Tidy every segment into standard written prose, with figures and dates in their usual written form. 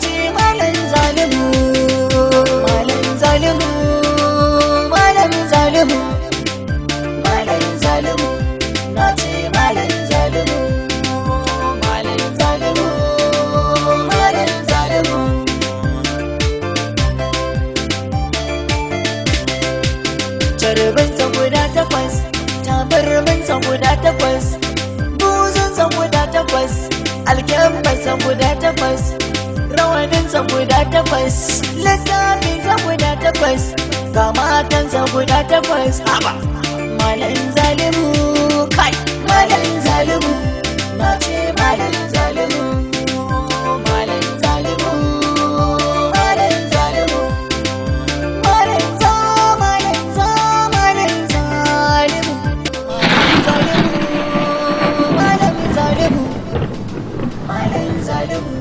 ce malam zalimu, malam zalimu, malam zalimu, malam zalimu, na ce malam zalimu, malam zalimu, malam zalimu. Carbinsa guda 8, tabarminsa guda 8, buzunsa guda 8, alkyambarsa guda 8, rawaninsa guda 8, littafinsa guda 8, ga matansa guda 8. Haba! Malam zalimu, kai! Malam zalimu, na ce malam zalimu, malam zalimu, malam zalimu. Malam za, malam za, malam zalimu, malam zalimu, malam zalimu.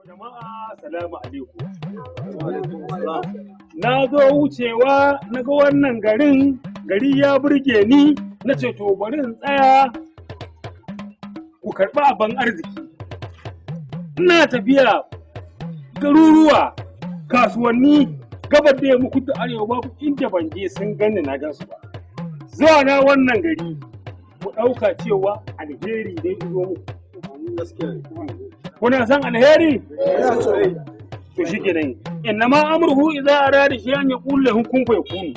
Jama'a salamu alaikum. Na zo wucewa na ga wannan garin, gari ya burge ni, na ce to bari in tsaya ku karɓi abin arziki. Ina tafiya garuruwa, kasuwanni, gabar da yamma kudu arewa babu inda ban je sun gani na gansu ba. Zuwa na wannan gari, ku ɗauka cewa alheri ne izo muku. Kuna son alheri? To shi kenan. Innama amruhu idza arada shay'an yaqulu lahu kun fayakun.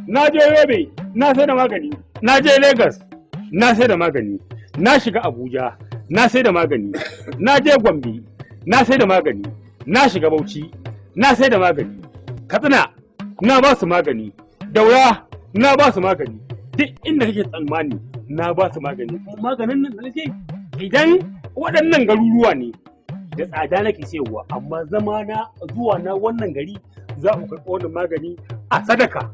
Na je Yobe, na sai da magani. Na je Lagos, na sai da magani. Na shiga Abuja, na sai da magani. Na je Gombe, na sai da magani. Na shiga Bauchi, na sai da magani. Katsina, na ba su magani. Daura, na ba su magani. Duk inda kake tsammani, na ba su magani. Kuma maganin nan da nake, idan waɗannan garuruwa ne da tsada nake sayarwa, amma zama na zuwa na wannan gari za ku karɓi wannan magani a sadaka.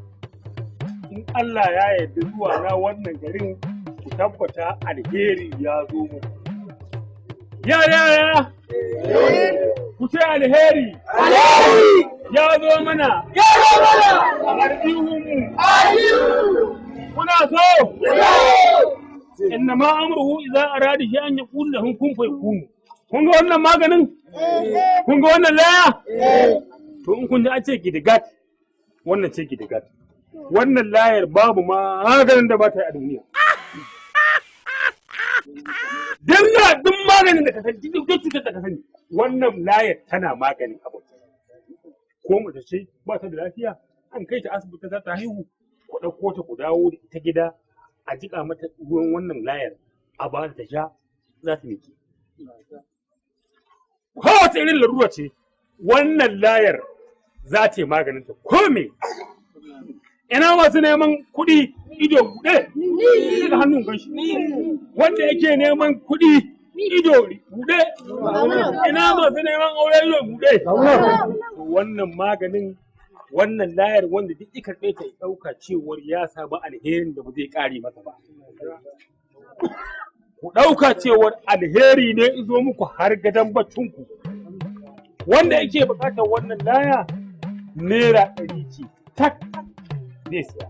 In Allah ya yarda zuwa na wannan garin ku tabbata alheri ya zo muku. Ya ya ya! Ku ce alheri! Ya zo mana! Ya zo mana! A aljihunmu! Kuna so? Inna ma amruhu idza arada shay'an yaqulu lahu kun fayakun. Kun ga wannan maganin? Kun ga wannan laya? To in kun ji an ce gidigat, wannan ce gidigat. Wannan layar babu maganin da ba ta yi a duniya. Duk maganin da ka sani, duk cutar da ka sani, wannan layar tana maganin abu. Ko mace ce ba ta da lafiya, an kai ta asibiti za ta haihu, ku ɗauko ta ku dawo da ita gida, a jiƙa mata ruwan wannan layar, a ba ta sha, za ta miƙe. Kowace irin larura ce, wannan layar za ta yi maganinta. Ko me? Ina masu neman kuɗi ido buɗe, daga hannun ganshi. Wanda yake neman kuɗi ido buɗe, ina masu neman aure ido buɗe. To wannan maganin, wannan layar wanda duk ya karɓe ta ya ɗauka cewar ya samu alherin da ba zai ƙare masa ba. Ku ɗauka cewar alheri ne izo muku har gadon baccinku. Wanda yake buƙatar wannan laya naira 100 ce tak zai siya.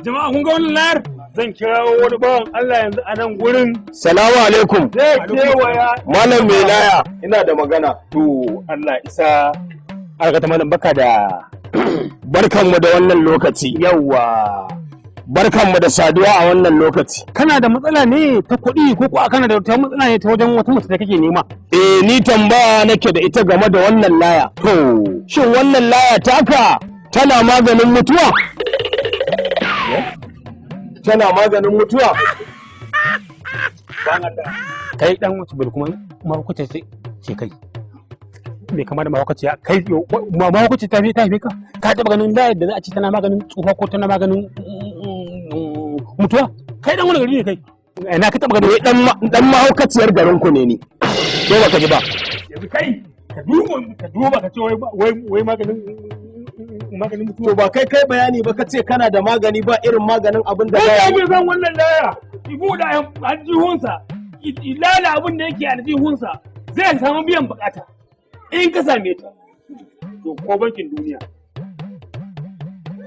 Jama'a kun ga wannan layar? Zan kirawo wani bawan Allah yanzu a nan gurin. Salamu alaikum. Zai kewaya. Malam mai laya, ina da magana. To Allah isa. Algata malam baka da Barkanmu da wannan lokaci. Yawwa. Barkanmu da saduwa a wannan lokaci. Kana da matsala ne ta kuɗi ko kuwa kana da wata matsala ne ta wajen wata mace da kake nema? Eh, ni tambaya nake da ita game da wannan laya. To, Shin wannan laya taka tana maganin mutuwa? Tana maganin mutuwa? Kai dan wace bil kuma mahaukaci ce ce kai. Me kamar da mahaukaci ya kai mahaukaci ta fi ta fi ka? Ka taɓa ganin layar da za a ce tana maganin tsufa ko tana maganin mutuwa? Kai dan wani gari ne kai? Ina ka taɓa ganin Ni dan mahaukaciyar garin ku ne ni. Ko baka ji ba? Yanzu kai ka duba ka duba ka ce wai wai maganin maganin mutuwa. To ba kai kai bayani ba, ka ce kana da magani, ba irin maganin abin da Kai baya. mai zan wannan laya, ki buɗe aljihunsa, ki lala abin da yake aljihunsa, zai samu biyan bukata. In ka same ta, to ko bankin duniya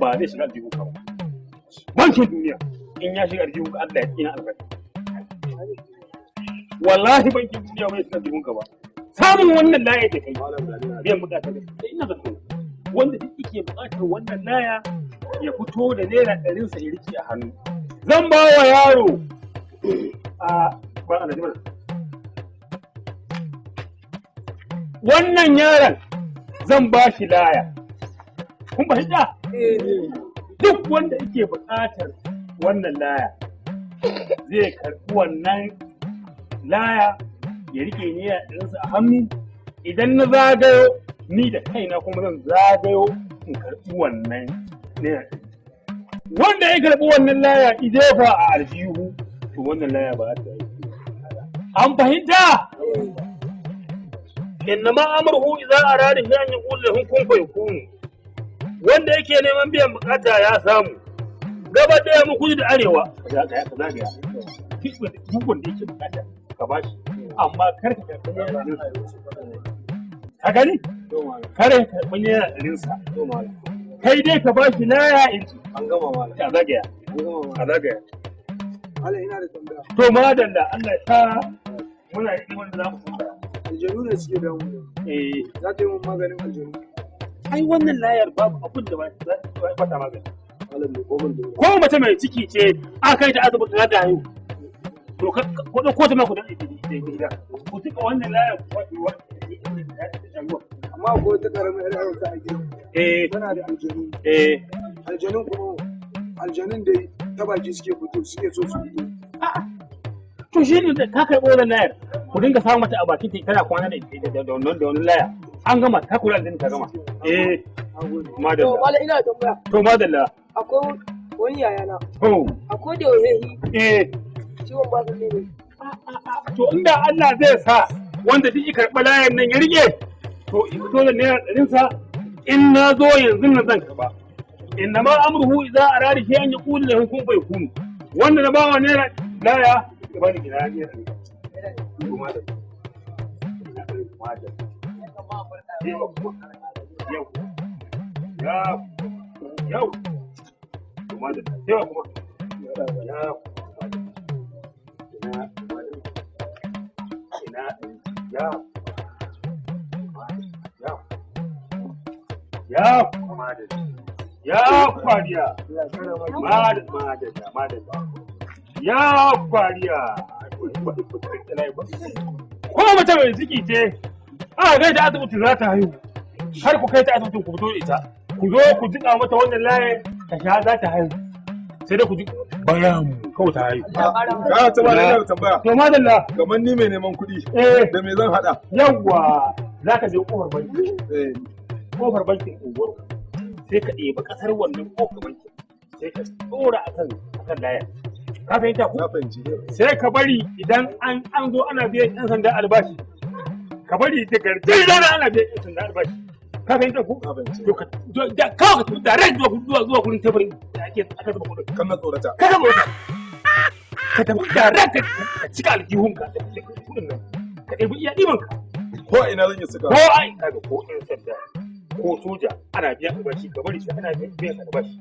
ba zai shiga aljihunka ba. Bankin duniya in ya shiga aljihunka, Allah ya tsina albarka. Wallahi bankin duniya bai shiga aljihunka ba. Samun wannan laya da kai biyan bukata da ina zato wanda duk yake bukatar wannan laya ya fito da ₦100-sa ya rike a hannu. Zan ba wa yaro a ba a najimar. Wannan yaron zan ba shi laya. Kun fahimta? Duk wanda yake buƙatar wannan laya zai karɓi wannan laya ya rike ₦100-sa a hannu. Idan na zagayo ni da kaina kuma zan zagayo in karɓi wannan ₦100. Wanda ya karɓi wannan laya ijefa a aljihu, to wannan laya ba za ta yi. An fahimta? Innama amruhu idza arada shay'an yaqulu lahu kun fayakun. Wanda yake neman biyan bukata ya samu. Gaba ɗaya mu kudu da arewa. Ka zagaya, ka zagaya. Duk wanda yake bukata ka bashi. Amma kar ka karɓi ₦100-sa. Ka gani? Kar ka karɓi ₦100-sa. Kai dai ka bashi laya in ci. An gama malam. Ka zagaya. An gama malam. Ka zagaya. Malam, ina da tambaya. To madalla, Allah ya sa muna yi wanda za mu tambaya. Aljanu ne suke damu. Eh, Za ta yi mun maganin aljanu? Ai wannan layar babu abin da ba ba ta magani. Malam ne ko ban da. Ko mace mai ciki ce aka kai ta asibiti za ta haihu. To ka ko ko ta ma ku da gida. Ku tuka wannan layar ku faɗi wa. Amma akwai wata karamar yar yaro ta a gidan. Eh, Tana da aljanu. eh. Aljanun kuma aljanun dai ta baki suke fito, suke so su fito. To shi ne da ka karɓo wannan layar ku dinga samun mata a bakin ta tana kwana da da da wannan da wannan laya. An gama ta kula da ta gama. Eh, Na gode. To madalla. malam, ina da tambaya. To madalla. Akwai wani yayana. To, Akwai da yaushe eh. ciwon basir ne. To inda Allah zai sa wanda duk ya karɓi layan nan ya rike, to in fito da ₦100-sa, in na zo yanzu nan zan karɓa. Inna ma amruhu idza arada shay'an yaqulu lahu kun fayakun. Wanda na bawa naira laya ya bani gida ₦100. To madalla. Yau. Yau. Yau. To madalla. Yau kuma. Ya. Ina. Ina. Ya. Ya. Ya. Ya kwariya. Madalla, madalla. Ya kwariya. Ko mace mai ciki ce, aka kai ta asibiti za ta haihu. Kar ku kai ta asibitin, ku fito da ita. Ku zo ku jiƙa mata wannan layin ta sha, za ta haihu. Sai dai ku ji bayan kawai ta haihu. Ka ta ba ina da tambaya. To madalla. Kamar ni mai neman kuɗi. Eh. Da me zan haɗa? Yawwa, za ka je kofar banki. Eh. Kofar bankin unguwar sai ka ɗebi ƙasar wannan kofar bankin sai ka ɗora akan layar. Ka fahimta ko? Na fahimci. Sai ka bari idan an zo ana biyan 'yan sanda albashi. Ka bari da garjin rana ana biyan 'yan sanda albashi. Ka fahimta ko? Na fahimci. To ka da kawai ka tafi direct zuwa gurin teburin da ake aka zuba kuɗin. Kan na tsorata. Ka zama wata. Ka tafi direct ka cika aljihunka da kuɗin nan. Ka ɗebi iya ɗibanka. Ko a ina zan iya saka. Ko ai kaga ko ɗan sanda ko soja ana biyan albashi, ka bari sai ana biyan albashi.